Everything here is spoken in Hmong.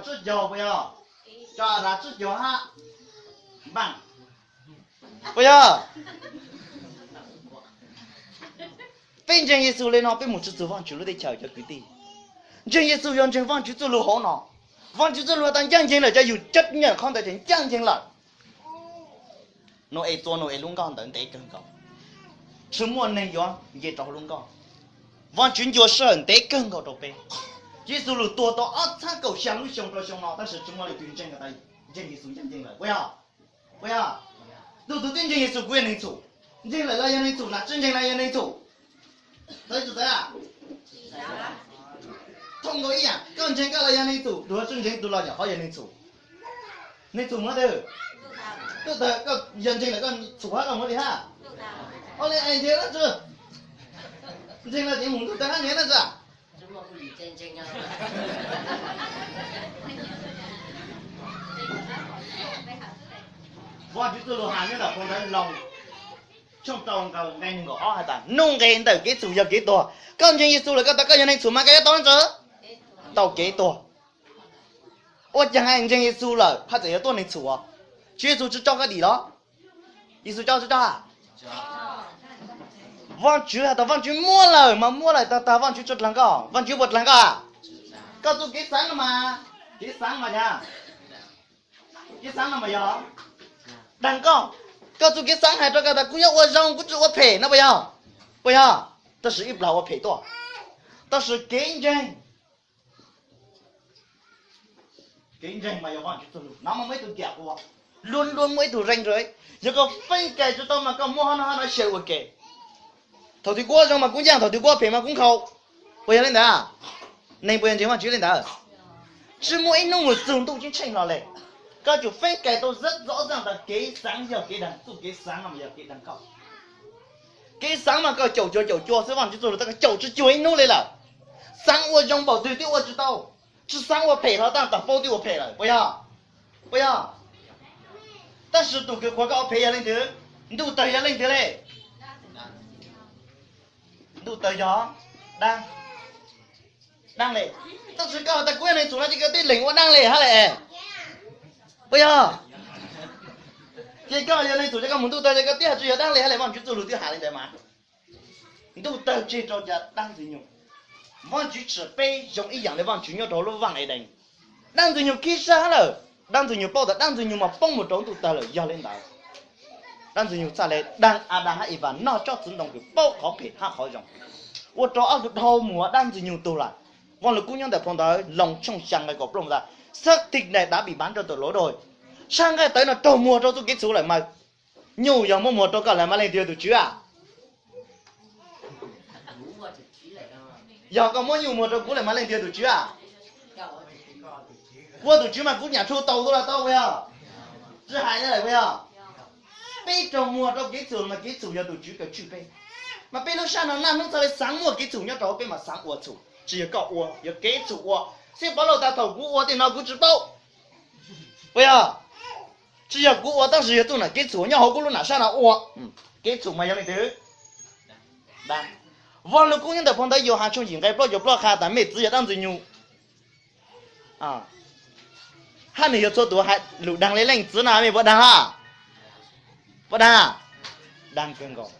tsib caug puas yog? Cov Adas tsib caug hab npaaj puas yog? Peb ntseeg Yexus le no peb mus tsi txug Vaajtswv lub teb chaws cov kwv tij. Ntseeg Yexus yog ntseeg Vaajtswv txuj lug hauv no. Vaajtswv txuj lug has tas ncaaj nceeg lawm, cov yug cab nyaj qhov ntawd ces ncaaj nceeg lawm. Nau-es txua Nau-es lub nkoj ntawd ntev kawg nkaus, tsi muaj neeg yuav nce rau hauv lub nkoj. Vaajtswv ncua sij hawm ntev kawg nkaus rau peb. Tswv Yexus lug tuag tau ob txhiab kaum xya lub xyoo rau xyoo no tab sis tsi muaj leej twg ntseeg has tas ntseeg Yexus ncaaj nceeg lawm puas yog? Puas yog? Tug twg tib ntseeg Yexus kuv yog neeg txhum. Ntseeg lawm los yog neeg txhum, nam tsi ntseeg los yog neeg txhum. Txawv tsi txawv? Thooj nkaus ib yaam, koj ntseeg koj los yog neeg txhum, tug tsi ntseeg tug los nyuam qhuav yog neeg txhum. Neeg txhum muaj twg? Tub tawg, koj yog ntseeg lawm koj txhum hab koj muaj li hab? Ua li es ntseeg dlaab tsi? Ntseeg los ces mus ntuj tawg hab ntseeg dlaab tsi? Vaajtswv txuj lug has nyob ntawm phau ntawv Loos tshooj rau nqe neeg nkaum ob has tas nuj nqes ntawm kev txhum yog kev tuag. Koj ntseeg Yexus lawm koj tas koj yog neeg txhum mas koj yuav tau dlaab tsi? Tau kev tuag. Ua caag ntseeg Yexus lawm haj tseem yuav tuaj neeg txhum os? Tswv Yexus tsi tso koj dim los? Yexus tso tsi tso? Vaajtswv has tas Vaajtswv muaj lawm mas muaj lawm tag tag, Vaajtswv tsi dlaag koj, Vaajtswv puas dlaag koj? Koj txuj kev xaav no mas, kev xaav mas yog, kev xaav no mas yog dlaag koj. Koj txuj kev xaav has rua koj tas kuv yuav ua zoo kuv tsi ua phem no puas yog? Puas yog? Tab sis ib plag ua phem tuaj. Tab sis kev ntseeg, kev ntseeg mas yog Vaajtswv txuj lug no mas muaj ib tug tiam quas, luab luab muaj ib tug ree rua. Yog koj feeb kais tsi tau mas koj muab hab no hab no xyaw ua ke. Thaum twg kuv ua zoo mas kuv ncaaj, thaum twg kuv ua phem mas kuv nkhaus. Puas yog le ntawd? Neeg puas yog ntseeg Vaajtswv le ntawd? Tsi muaj ib hnub mus txug ntuj ceeb tsheej hlo le. Koj tsum feeb kais tau zab zov zaaj tas kev xaav yog kev dlaag, txuj kev xaav no mas yog kev dlaag koj. Kev xaav mas koj caum cuag caum cuag xwb, Vaajtswv txuj lug tas koj caum tsi cuag ib hnub le lawm. Xaav ua zoo npaum twg twb ua tsi tau, tsi xaav ua phem hlo taag tas paub twb ua phem lawm, puas yog? Puas yog? Tab sis tus kws qhuas koj ua phem yog leej twg? Ntuj tawg yog leej twg le? Ntuj tawg yog dlaab, dlaab le. Tab sis koj has tas kuv yog neeg txhum no ces koj tib leeg ua dlaab le hab le. Puas yog? Ces koj yog neeg txhum ces koj mus ntuj tawg ces koj tib has tsi yog dlaab le hab le, Vaajtswv txuj lug twb has le ntawd mas. Ntuj tawg tseg rua cov dlaab Ntxwg Nyoog. Vaajtswv tsim peb zoo ib yaam le Vaajtswv nyob rau lub vaaj Edees. Dlaab Ntxwg Nyoog khib sab hab lawm, dlaab Ntxwg Nyoog paub tas dlaab Ntxwg Nyoog mas poob mus rau ntuj tawg lawm, yog le ntawd dlaab Ntxwg Nyoog txhaj le dlaag Adas hab Evas noj tsob txiv ntoo kws paub qhov phem hab qhov zoo, ua rau ob tug dhau mus dlaab Ntxwg Nyoog tug lawm. Vaaj Lug Kub nyob ntawm phau ntawv Loos tshooj xya nqe kaum plaub tas, xác thịt này đã bị bán cho tội lỗi rồi. Tshaj nqaij tawv no raug muag rau txuj kev txhum lawm mas. Nyuj yog muab muag rau koj lawm mas leej twg yog tus tswv a? Yog koj muab nyuj muag rau kuv lawm mas leej twg yog tus tswv a? Kuv tus tswv mas kuv nyam tshu tau tuaj los tau puas yog? Tsi hais le lawm puas yog? Peb raug muag rau kev txhum mas kev txhum yog tus tswv kawm tswj peb. Mas peb lub sab no naj hnub txhaj le xaav muaj kev txhum nyob rau peb mas xaav ua txhum, tsis yog koj ua, yog kev txhum ua. Xib Pov Lauj tas thaum kuv ua tej no kuv tsi paub. Puas yog? Tsis yog kuv ua tab sis yog txuj nam kev txhum nyob hauv kuv lub nam sab no ua. Kev txhum mas yog leej twg? Vaaj Lug Kub nyob ntawm phau ntawv Yauhas tshooj yim nqe plaub caug plaub qha tas mej txiv yog dlaab Ntxwg Nyoog, hab nwg yog txhua tus hais lus dlaag le leej txiv na, mej puas dlaag ha? Puas dlaag? Dlaag kawg nkaus.